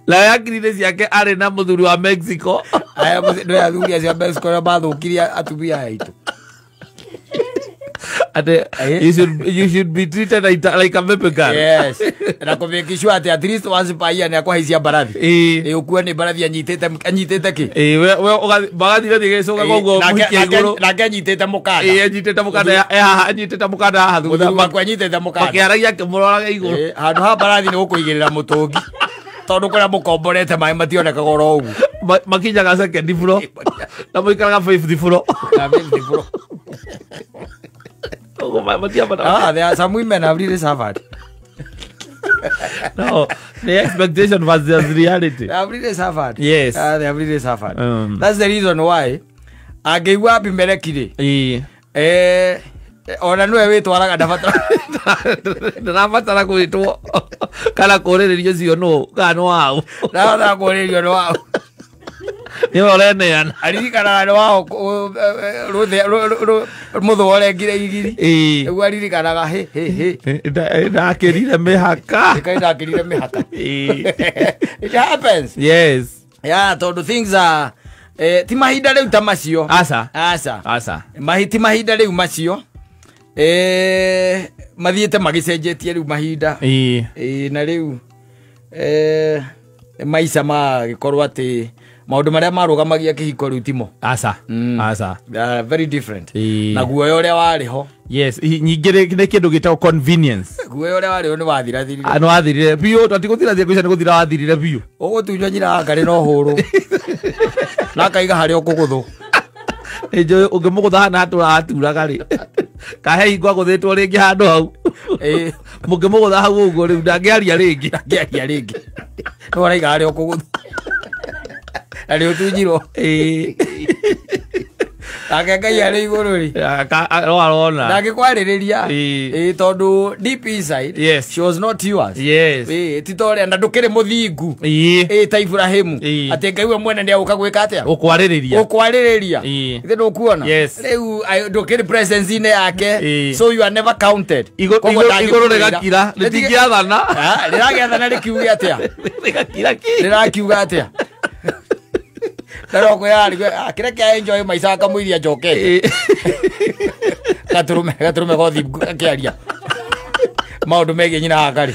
Na yakirire ciake arĩ na mũthuri wa Mexico. Aya nĩ athuri acio a Mexico arĩa mathũkirie atumia aitũ. Ate you should be treated like a baby girl. Yes, na kũ sure atĩ at least once per year nĩ akũhaicia mbarathi. Ĩ ũkue nĩ mbarathi anyitĩte kĩ. Ĩ we magathi gathi gĩcũga koguo mũhikie igũrũ. Nake anyitĩte mũkanda. Ĩ anyitĩte mũkanda, e haha anyitĩte mũkanda haha thutha. Mũthuri waku anyitĩte mũkanda. Makĩaragia akĩmũroraga igũrũ. Ĩ, handũ ha mbarathi nĩ gũkũigĩrĩra mũtũngi tondũ kũrĩa mũkomborete maĩ mationekaga oro ũguo. Makinyaga second floor na mũikaraga fifth floor. Na fifth floor. Koguo matiambata. Ah, there are some women have really suffered. No, the expectation versus reality. They have really suffered. Yes. Ah, they have really suffered. That's the reason why angĩigua Abimeleki rĩ, ona nĩwe wĩtwaraga, ndabatara. Ndĩrabatara gwĩtwo kana kũrĩrĩrio ũcio nũ kana nĩ waũ. Ndabatara kũrĩrĩrio nĩ waũ. Nĩwe ũreneana. Aririkanaga nĩ waũ mũthũa ũrengire igiri. Nĩguo aririkanaga hĩ hĩ hĩ. Ndakĩrire mĩhaka. Ĩkai ndakĩrire mĩhaka. It happens. Yeah, tondũ things are ti mahinda rĩu ta macio. Aca. Aca. Aca. Ti mahinda rĩu macio, mathiĩte magĩcenjetie rĩu mahinda. Na rĩu maica magĩkorwo atĩ maũndũ marĩa marũgamagia kĩhiko rĩu timo. Aca. Aca. They are very different. Na guoya ũrĩa warĩ ho. Yes, ningĩ nĩ kĩndũ gĩtagwo convenience. Guoya ũrĩa warĩ ho nĩ wathirathirire. Ah, nĩ wathirire biũ, twatigũthirathira kũica, nĩ gũthira wathirire biũ. Ũgũtunywo nyina wa no hũrũ na akaiga harĩa ũkũgũthwo. Nĩnjũĩ ũngĩmũgũtha hana hatũra haturaga rĩ, kahe hingo agũthĩtwo rĩngĩ handũ hau. Mũngĩmũgũtha hau ũguo rĩu ndangĩaria rĩngĩ. Ndangĩaria rĩngĩ, no araiga harĩa ũkũgũthwo na nĩ ũtunyirwo. Nake Ngai arĩ igũrũ rĩ, No arona. Ndangĩkwarĩrĩria. Ĩ, tondũ deep inside she was not yours. Ĩ, ti ta ũrĩa na ndũkĩrĩ mũthingu. Ĩ, ta Iburahĩmu, atĩ Ngai we mwene nĩ agũka gwĩka atĩa? Gũkwarĩrĩria. Gũkwarĩrĩria. Ithe ndũkuona? Yes. Rĩu ndũkĩrĩ presence-inĩ yake, so you are never counted. Koguo Igũrũ ndangĩkwĩra. rĩgakira, rĩtingĩathana. Ah, rĩragĩathana rĩkiuge atĩa? Rĩgakira ki. Rĩrakiuga atĩa? Ndarokwĩra kĩrĩa kĩa enjoy maica akamũiria njokete. Gatũrũme gothi akĩaria maũndũ megiĩ nyina wa Ngarĩ.